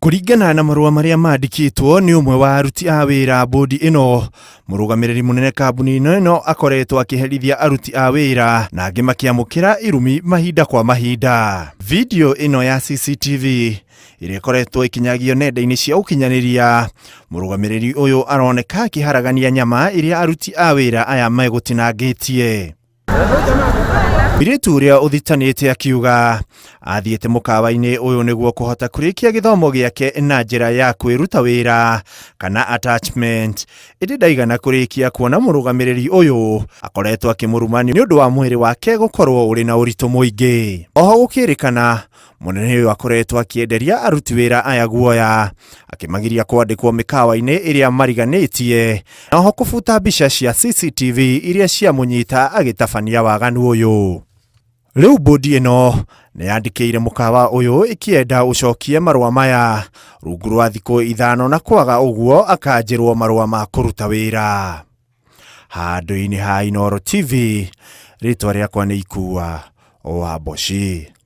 Kũringana na marũa marĩa mandĩkĩtwo nĩ ũmwe wa aruti a wĩra bodi ĩno, mũrũgamĩrĩri mũnene kambuni-inĩ ĩno akoretwo akĩherithia aruti a wĩra na angĩ makĩamũkĩra irumi mahinda kwa mahinda. Video ĩno ya CCTV ĩrĩa ĩkoretwo ĩkĩnyagio nenda-inĩ cia ũkinyanĩria, mũrũgamĩrĩri ũyũ aroneka akĩharagania nyama iria aruti a wĩra aya megũtinangĩtie. Mũirĩtu ũrĩa ũthitanĩte akiuga athiĩte mũkawa-inĩ ũyũ nĩguo kũhota kũrĩkia gĩthomo gĩake na njĩra ya kwĩruta wĩra kana attachment, ĩndĩ ndaigana kũrĩkia kuona mũrũgamĩrĩri ũyũ akoretwo akĩmũruma nĩ ũndũ wa mwĩrĩ wake gũkorwo ũrĩ na ũritũ mũingĩ. Oho gũkĩrĩkana Mũnene ũyũ akoretwo akĩenderia aruti wĩra aya guoya, akĩmagiria kwandĩkwo mĩkawa-inĩ ĩrĩa mariganĩtie, na oho kũbuta mbica cia CCTV iria ciamũnyita agĩtabania waganu ũyũ. Rĩu mbũndi ĩno nĩ yandĩkĩire mũkawa ũyũ ĩkĩenda ũcokie marũa maya rungu rwa thikũ ithano na kwaga ũguo akanjĩrwo marũa ma kũruta wĩra. Handũ-inĩ ha Inooro TV, rĩtwa rĩakwa nĩ Ikua wa Mboci.